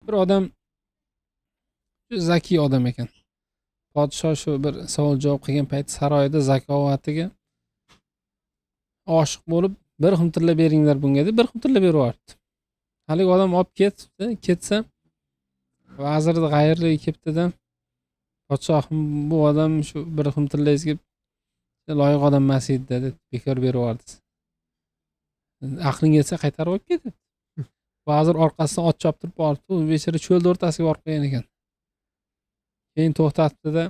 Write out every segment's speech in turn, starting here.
Bir odam zakiy odam ekan. Podshoh shu bir savol javob qilgan payt saroyda zakovatiga oshiq bo'lib, bir xum tilla beringlar bunga deb bir xum tilla berib yuboribdi. Haligi odam olib ketibdi, ketsa vazirni g'ayrligi kelibdida, podshohim bu odam shu bir xum tillangizga loyiq odam emas edi dedi, bekor berib yubordingiz. Aqling yetsa qaytarib olib ket debdi. Vazir orqasidan ot choptirib boribdi, u bechora cho'lni o'rtasiga borib qo'ygan ekan. Keyin to'xtatibdida,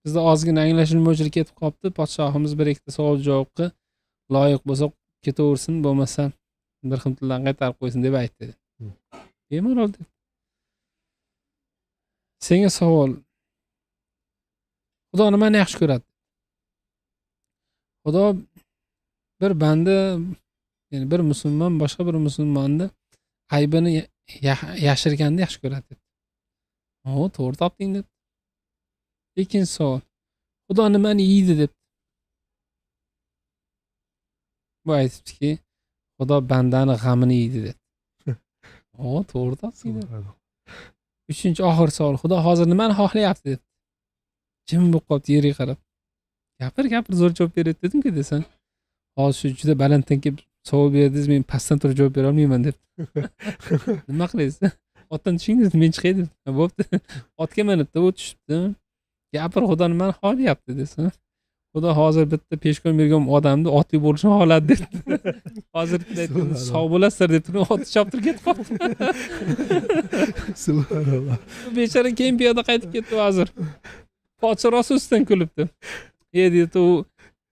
bizda ozgina anglashilmovchilik ketib qolibdi, podshohimiz bir ikkita savol javobga loyiq bo'lsa ketaversin, bo'lmasa bir xil tildan qaytarib qo'ysin deb aytdi. Bemalol deb. Senga savol. Xudo nimani yaxshi ko'radi? Xudo bir banda, ya'ni bir musulmon boshqa bir musulmonni aybini yashirganni yaxshi ko'radi deb. O, to'g'ri topding deb. Ikkinchi savol. Xudo nimani yeydi deb. Bu aytibdiki, Xudo bandani g'amini yeydi deb. O, to'g'ri topding deb. Uchinchi oxir savol. Xudo hozir nimani xohlayapti deb. Jim bo'lib qolibdi yerga qarab. Gapir, gapir, zo'r javob beryapti dedim-ku desam. Hozir shu juda balanddan kelib savol berdingiz, men pastdan turib javob bera olmayman deb. Nima qilaysiz? Otdan tushing dedi, men chiqay deb. Bo'pti. Otga minibdi, u tushibdi. Gapir, Xudo nimani xohlayapti desa. Xudo hozir bitta peshkom bergan odamni otli bo'lishini xohladi debdi. Hozir sog' bo'lasizlar deb turib, otni choptirib ketib qoldi. Subhanalloh. Bechora keyin piyoda qaytib ketdi vazir. Podsho rosa ustidan kulibdi. E dedi, u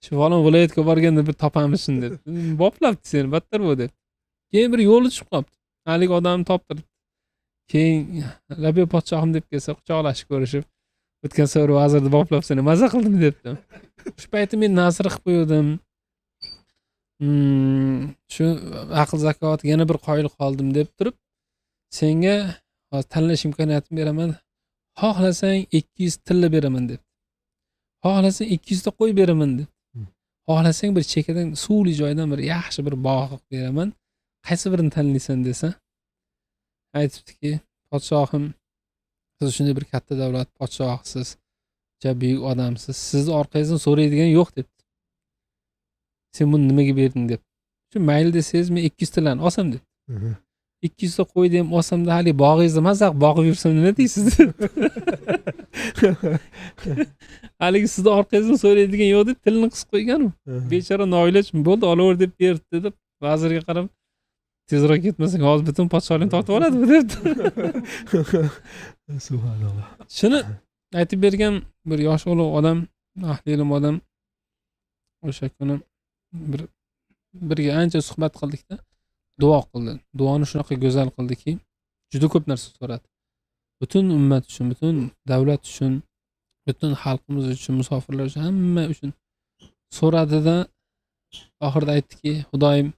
shu falon viloyatga borganda bir topamiz shuni deb. Boplabdi seni, battar bu deb. Keyin bir yo'li tushib qolibdi. Haligi odamni toptiribdi. Keyin labbay podshohim deb kelsa, quchoqlashib ko'rishib, o'tgan safar vazirni boplab seni maza qildim debdi. Shu payti men nazr qilib qo'ydim. Shu aql zakovat yana bir qoyil qoldim deb turib, senga hozir tanlash imkoniyatini beraman. Xohlasang 200 tilla beraman deb. Xohlasang 200 ta qo'y beraman deb. Xohlasang bir chekkadan suvli joydan bir yaxshi bir bog' beraman. Qaysi birini tanlaysan desa, aytibdiki, podshohim, siz shunday bir katta davlat podshohisiz, juda buyuk odamsiz. Sizni orqangizdan so'raydigan yo'q debdi. Sen buni nimaga berding deb. Shu mayli desangiz men 200 tillani olsam deb. 200 ta qo'yni ham olsamda hali bog'ingizni maza qilib boqib yursam nima deysiz deb. Haligi sizni orqangizdan so'raydigan yo'q deb tilini qisib qo'ygan u. Bechora noiloj bo'ldi, olaver deb beribdi deb vazirga qarab, tezroq ketmasang hozir butun podshohlikni tortib oladi bu debdi. Subhanalloh. Shuni aytib bergan bir yosh ulug' odam, ahli ilm odam o'sha kuni bir birga ancha suhbat qildikda, duo qildi. Duoni shunaqa go'zal qildiki, juda ko'p narsa so'radi. Butun ummat uchun, butun davlat uchun, butun xalqimiz uchun, musofirlar uchun, hamma uchun so'radida oxirida aytdiki, Xudoyim,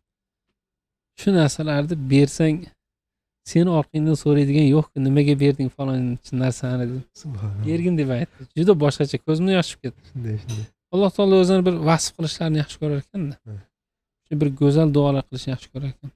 shu narsalarni bersang seni orqangdan so'raydigan yo'q-ku, nimaga berding falon narsani deb. Subhanalloh. Bergin deb aytdi. Juda boshqacha, ko'zimdan yosh chiqib ketdi. Shunday, shunday. Alloh taolo o'zini bir vasf qilishlarini yaxshi ko'rar ekanda. Shu bir go'zal duolar qilishni yaxshi ko'rar ekan.